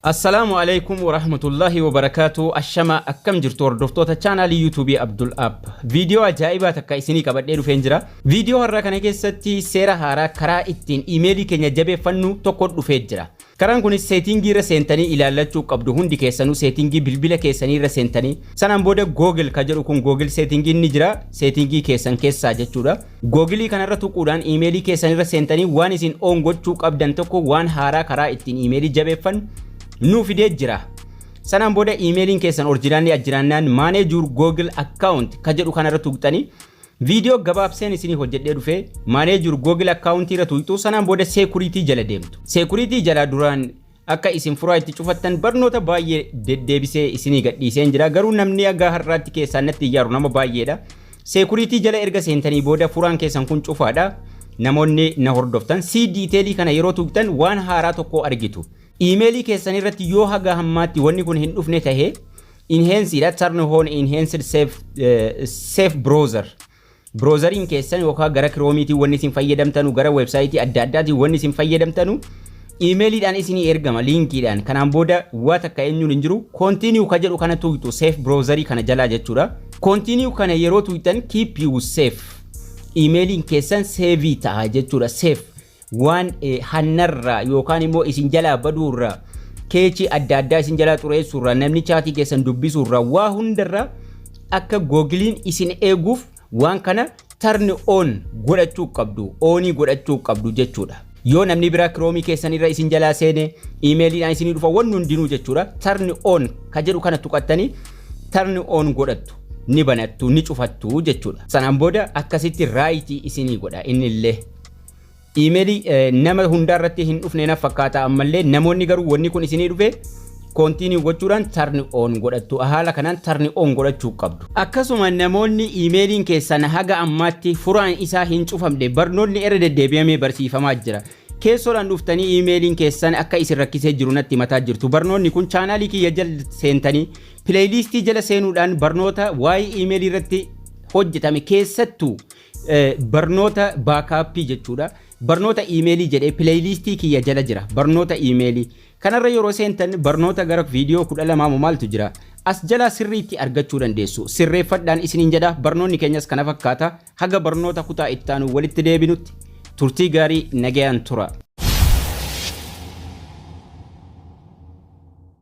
Assalaamu alaikum warahmatullahi wabarakaatu. Ashama, akkam jirtu hordoftoota chaanaalii YouTubeii Abdul App? Viidiyoo ajaa'ibaa takka isinii qabadhee dhufeen jira. Viidiyoo har'aa kana keessatti seera haaraa karaa ittiin iimeelii keenya jabeeffannu tokko dhufee jira. Karaan kunis settingii irra seentanii ilaallachuu qabdu. Hundi keessanuu settingii bilbila keessanii irra seentanii, sanaan booda Google ka jedhu kun, Google settingii ni jira, settingii keessan keessaa jechuudha. Googilii kanarra tuquudhaan iimeelii keessan irra seentanii waan isin on gochuu qabdan tokko, waan haaraa karaa ittiin iimeelii jabeeffannu nuu fidee jira. Sanaan booda iimeeliin keessan originalli ajjiraannaan "Manage your Google account" ka jedhu kanarra tuqxanii, viidiyoo gabaabseen isinii hojjedhee dhufee, "Manage your Google account" irra tuqxu. Sanaan booda security jala deemtu. Security jala duraan akka isin furaa itti cufattan barnoota baay'ee deddeebisee isinii gadhiiseen jira. Garuu namni haga har'aatti keessaan natti iyyaaru nama baay'eedha. Security jala erga seentanii booda furaan keessan kun cufaadha. Namoonni na hordoftan, see detailii kana yeroo tuqxan waan haaraa tokko argitu. Iimeelii keessan irratti yoo haga hammaatti wanni kun hin dhufne tahee, enhancedha, turn on enhanced safe browser. Browseriin keessan yookaan gara Chromeiitiin wanni isin fayyadamtanu, gara websiteii adda addaatiin wanni isin fayyadamtanu, iimeeliidhaan isinii ergama linkiidhaan. Kanaan booda waa takka eenyuun hin jiru. Continue ka jedhu kana tuqxu, safe browserii kana jalaa jechuudha. Continue kana yeroo tuqxan keep you safe, iimeeliin keessan safeii ta'a jechuudha. Safe waan hannarraa yookaan immoo isin jalaa baduurraa, cacheii adda addaa isin jalaa xureessuurraa, namni chatii keessan dubbisuurraa, waa hundarraa akka Googiliin isin eeguuf waan kana turn on godhachuu qabdu, onii godhachuu qabdu jechuudha. Yoo namni biraa Chromeii keessan irra isin jalaa seene, iimeeliidhaan isinii dhufa wanni hundinuu jechuudha. Turn on ka jedhu kana tuqattanii turn on godhattu, ni banattu, ni cufattu jechuudha. Sanaan booda akkasitti rightii isinii godha innillee. Iimeelii nama hundaa irratti hin dhufne na fakkaata ammallee. Namoonni garuu wanni kun isinii dhufe continue gochuudhaan turn on godhattu. Haala kanaan turn on godhachuu qabdu. Akkasuma namoonni iimeeliin keessan haga ammaatti furaan isaa hin cufamne, barnoonni irra deddeebi'amee barsiifamaa jira. Keessoodhaan dhuftanii iimeeliin keessan akka isin rakkisee jiru natti mataa jirtu. Barnoonni kun chaanaalii kiyya jala seentanii playlistii jala seenuudhaan barnoota waa'ee iimeelii irratti hojjetame, keessattuu barnoota backupii jechuudha. Barnoota iimeelii jedhee playlistii kiyya jala jira. Barnoota iimeelii kanarra yeroo seentan barnoota gara viidiyoo 12 maaltu jira. As jalaa sirriitti argachuu dandeessu. Sirreeffadhaan isiniin jedha. Barnoonni keenyas kana fakkaata. Haga barnoota kutaa ittaanu walitti deebinutti turtii gaarii, nagayaan tura.